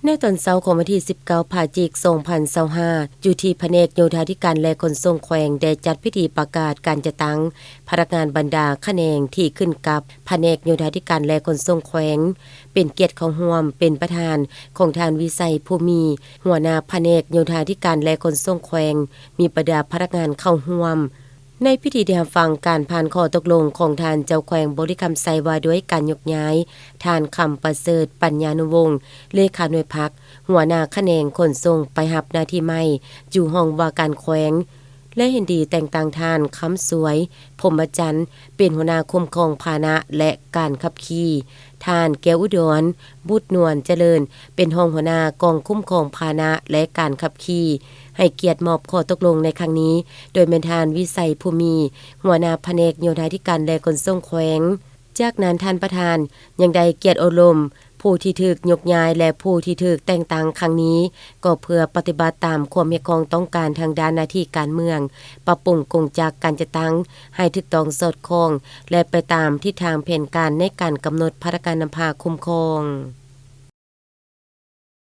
ໃນຕອນເຊົ້າຂອງວັນທີສິບເກົ້າ ພະຈິກ ສອງພັນຊາວຫ້າ ຢູ່ທີ່ພະແນກໂຍທາທິການ ແລະ ຂົນສົ່ງແຂວງ ໄດ້ຈັດພິທີປະກາດການຈັດຕັ້ງພະນັກງານບັນດາຂະແໜງທີ່ຂຶ້ນກັບພະແນກໂຍທາທິການ ແລະ ຂົນສົ່ງແຂວງ ເປັນກຽດເຂົ້າຮ່ວມເປັນປະທານຂອງທ່ານ ວິໄສ ພູມີ ຫົວໜ້າພະແນກໂຍທາທິການ ແລະ ຂົນສົ່ງແຂວງ, ມີບັນດາພະນັກງານເຂົ້າຮ່ວມ. ໃນພິທີໄດ້ຮັບຟັງການຜ່ານຂໍ້ຕົກລົງຂອງທ່ານເຈົ້າແຂວງບໍລິຄຳໄຊ ວ່າດ້ວຍການຍົກຍ້າຍທ່ານ ຄຳປະເສີດ ປັນຍານຸວົງ ເລຂາໜ່ວຍພັກ ຫົວໜ້າຂະແໜງຂົນສົ່ງ ໄປຮັບໜ້າທີ່ໃໝ່ຢູ່ຫ້ອງວ່າການແຂວງ ແລະ ເຫັນດີແຕ່ງຕັ້ງທ່ານ ຄຳສວຍ ພົມມະຈັນ ເປັນຫົວໜ້າຄຸ້ມຄອງພາຫະນະ ແລະ ການຂັບຂີ່, ທ່ານ ແກ້ວອຸດອນ ບຸດນວນຈະເລີນ ເປັນຮອງຫົວໜ້າກອງຄຸ້ມຄອງພາຫະນະ ແລະ ການຂັບຂີ່ ໃຫ້ກຽດມອບຂໍ້ຕົກລົງໃນຄັ້ງນີ້ ໂດຍແມ່ນທ່ານ ວິໄສ ພູມີ ຫົວໜ້າພະແນກໂຍທາທິການ ແລະ ຂົນສົ່ງແຂວງ. ຈາກນັ້ນທ່ານປະທານຍັງໄດ້ກຽດອົບຮົມຜູ້ທີ່ຖືກຍົກຍ້າຍ ແລະ ຜູ້ທີ່ຖືກແຕ່ງຕັ້ງຄັ້ງນີ້ ກໍເພື່ອປະຕິບັດຕາມຄວາມຮຽກຮ້ອງຕ້ອງການທາງດ້ານໜ້າທີ່ການເມືອງ, ປັບປຸງກົງຈັກການຈັດຕັ້ງໃຫ້ຖືກຕ້ອງສອດຄ່ອງ ແລະ ໄປຕາມທິດທາງແຜນການໃນການກຳນົດພະນັກງານນຳພາຄຸ້ມຄອງ.